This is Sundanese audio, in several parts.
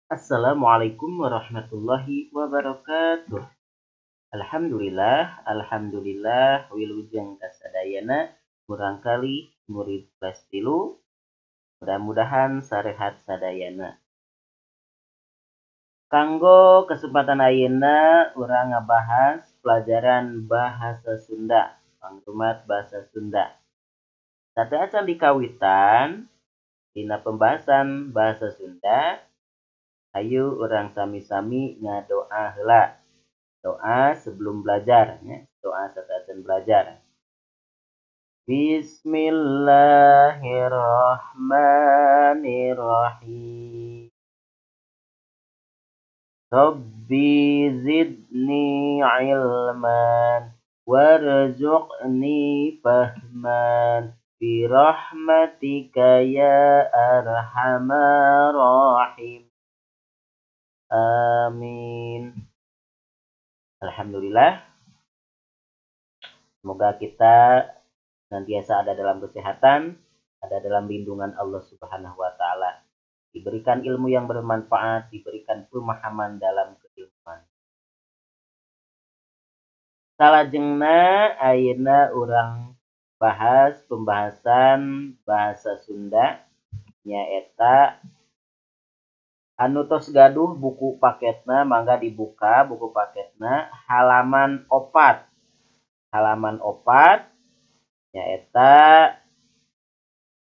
Assalamualaikum warahmatullahi wabarakatuh. Alhamdulillah, alhamdulillah wilujeng kasadayana murangkali murid kelas 3. Mudah-mudahan sarehat sadayana. Kanggo kesempatan ayeuna urang ngabahas pelajaran bahasa Sunda, pangrumat bahasa Sunda. Sateuacan dikawitan dina pembahasan bahasa Sunda, ayo urang sami-sami ngadoa heula. Doa sebelum belajar ya, doa sateuacan belajar. Bismillahirrahmanirrahim. Rabbi zidni ilman warzuqni fahman bi rahmatika ya arhamar rahim. Amin. Alhamdulillah. Semoga kita senantiasa ada dalam kesehatan, ada dalam lindungan Allah Subhanahu wa taala. Diberikan ilmu yang bermanfaat, diberikan pemahaman dalam keilmuan. Salajengna ayeuna urang bahas pembahasan bahasa Sunda nyaeta anu tos gaduh buku paketna, mangga dibuka buku paketna halaman 4. Halaman 4 nyaeta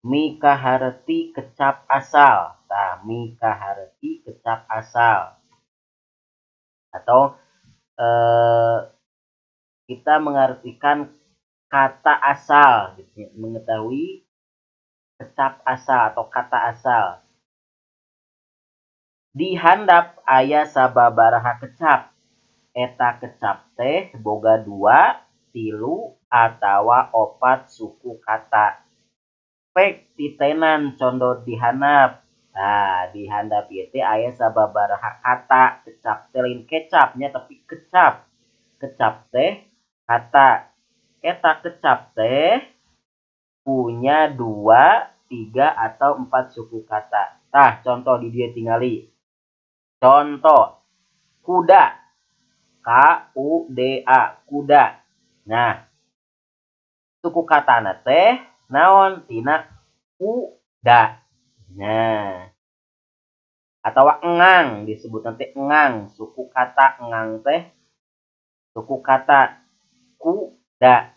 mikaharti kecap asal. Tah, mikaharti kecap asal. Atau kita mengartikan kata asal gitu, mengetahui kecap asal atau kata asal. Di handap aya sababaraha kecap. Eta kecap teh boga 2, 3 atawa 4 suku kata. Pek titenan condot di handap. Nah, di handap ieu teh aya sababaraha kata. Kecap teh lain kecapnya tapi kecap. Kecap teh kata. Eta kecap teh punya 2, 3 atau 4 suku kata. Tah, contoh di dieu tingali. Contoh, kuda, K-U-D-A, kuda. Nah, suku katana teh naon? Tina kuda. Nah, atau engang, disebut nanti engang. Suku kata engang teh, suku kata kuda.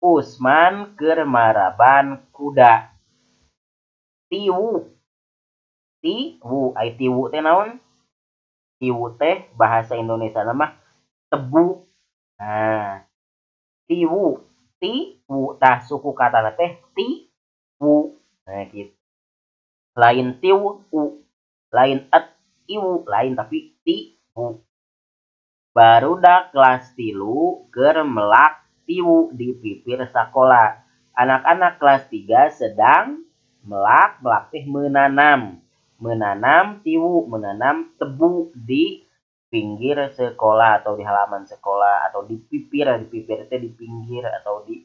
Usman keur maraban kuda. Tiwu. Tiwu, ai tiwu teh naon? Tiwu teh bahasa Indonesia mah tebu. Nah, tiwu, tiwu tah suku katana teh tiwu. Nah, gitu. Lain tiwu, u, lain et, iwu, lain tapi tiwu. Barudak kelas 3 keur melak tiwu di pipir sakola. Anak-anak kelas 3 sedang melak, melak teh menanam. Menanam tiwu, menanam tebu di pinggir sekolah atau di halaman sekolah atau di pipir teh di pinggir atau di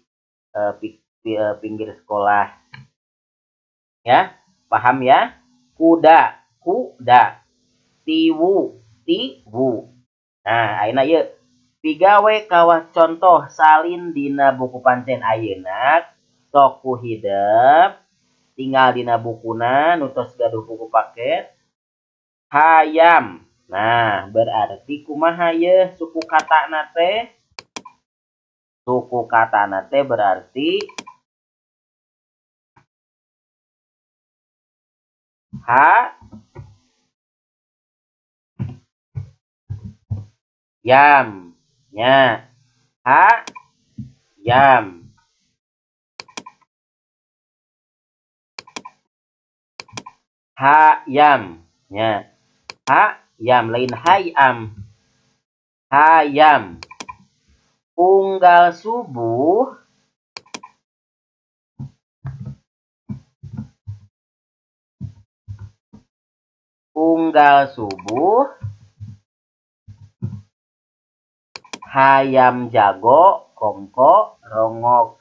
pinggir sekolah. Ya, paham ya? Kuda, kuda, tiwu, tiwu. Nah, ayeuna ieu pigawe kawah contoh salin dina buku pancen ayeuna sok ku hidep. Tinggal dina bukuna nu tos gaduh buku paket hayam. Nah, berarti kumaha yeuh suku katana teh? Suku katana teh berarti ha yam nya, ha yam. Hayam nya, hayam lain hayam, hayam. Unggal subuh unggal subuh hayam jago kongko rongok.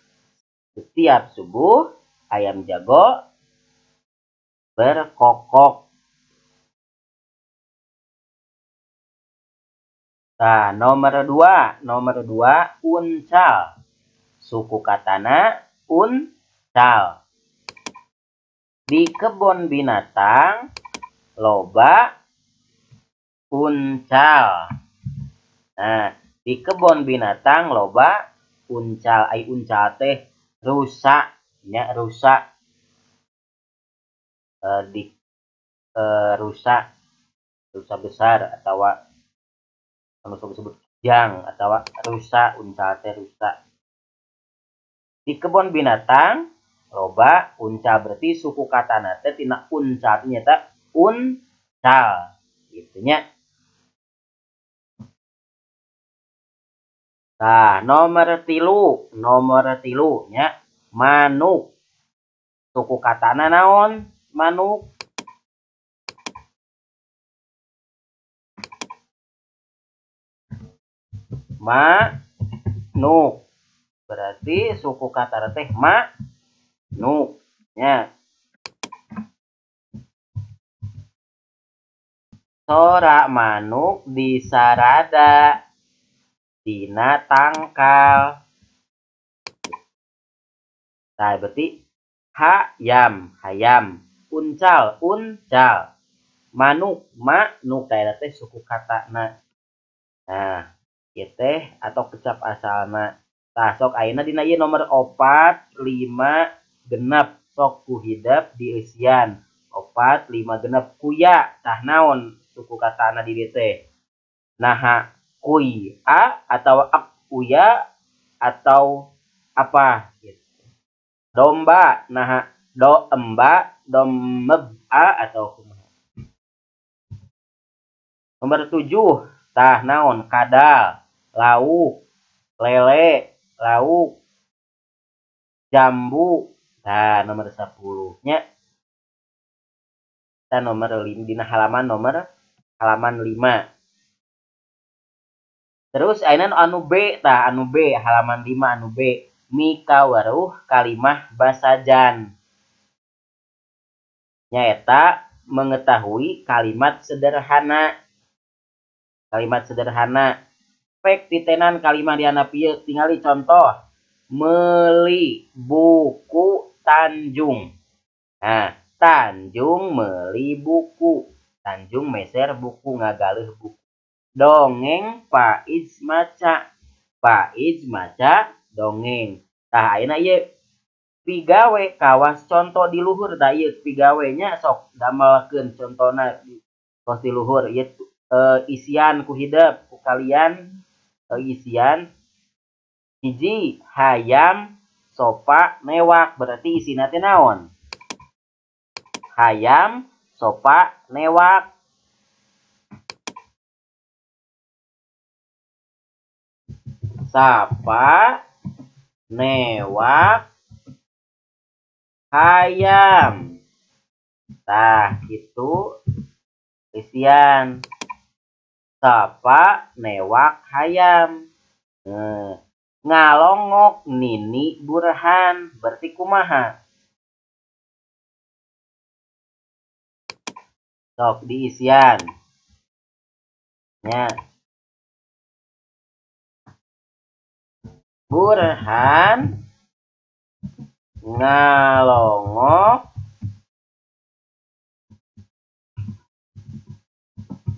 Setiap subuh ayam jago berkokok. Nah, nomor 2 uncal. Suku katana uncal. Di kebun binatang loba uncal. Nah, di kebun binatang loba uncal. Ai uncal teh rusa nya, rusa. Rusa, rusa besar atau anu disebut kijang atau rusa, uncal teh rusa. Di kebun binatang loba uncal, berarti suku katana teh tina uncal nyata uncal gitu nya. Nah, nomor tilu nya manuk. Suku katana naon? Manuk. Manuk. Berarti suku kata teh manuk nya. Sora manuk disarada dina tangkal. Nah, berarti hayam, hayam, uncal, uncal, manuk, manuk, kayak teh suku katana. Nah, ieu teh atau kecap asalna. Tah sok ayeuna dina ieu nomor 4 5 genep sok ku hidep dieusian. 4 5 genep kuya. Tah naon suku katana di dieu teh? Naha kui a atau ak uya atau apa gitu. Domba naha do emba domeb a atau kumaha. Nomor 7 tah naon? Kadal, lauk, lele, lauk, jambu. Nah, nomor 10 nya. Kita nomor 5 dina halaman nomor halaman 5. Terus ayeuna anu B tah, anu B halaman 5 anu B. Mikawaruh kalimah basajan. Nyaeta mengetahui kalimat sederhana. Kalimat sederhana. Pek titenan kalimah diana pieu, tingali contoh. Meuli buku Tanjung. Nah, Tanjung meuli buku. Tanjung meser buku, ngagaleuh buku. Dongeng Paiz maca. Paiz maca dongeng. Tah ayeuna ieu pigawe kawas contoh di luhur. Tah ieu pigawe nya sok damelkeun contona kos di luhur ieu isian ku hidep ku kalian isian hiji hayam sopa newak, berarti isina teh naon? Hayam sopa newak. Sapa newak hayam. Tah gitu isian. Sapa newak hayam. Ngalongok nini Burhan, berarti kumaha? Sok diisian nya. Burhan ngalongok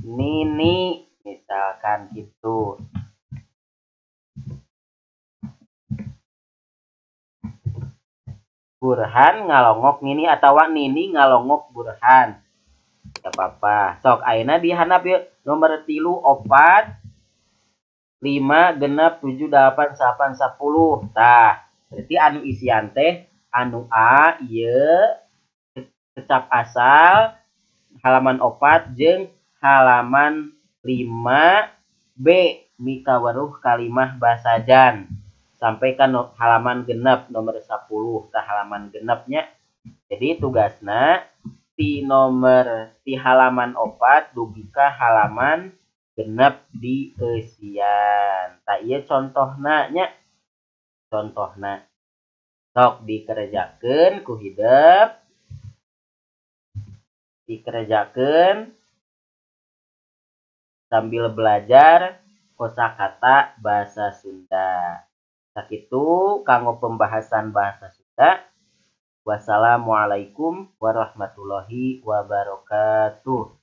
nini, misalkan gitu. Burhan ngalongok nini atau nini ngalongok Burhan. Gak apa-apa. Sok ayeuna dihandap yeuh nomor 3 4 5 6 7 8 9 10. Tah, berarti anu isian teh anu A ieu kecap asal halaman 4 jeung halaman 5 B mikawaruh kalimah basajan sampai kan halaman genep nomor 10. Tah halaman genepnya. Jadi tugasna ti nomor ti halaman 4 dugi ka halaman genep dieusian. Tah ieu contohna nya. Contohna. Sok dikerjakeun ku hidep. Dikerjakeun sambil belajar kosakata bahasa Sunda. Sakitu kanggo pembahasan bahasa Sunda. Wassalamualaikum warahmatullahi wabarakatuh.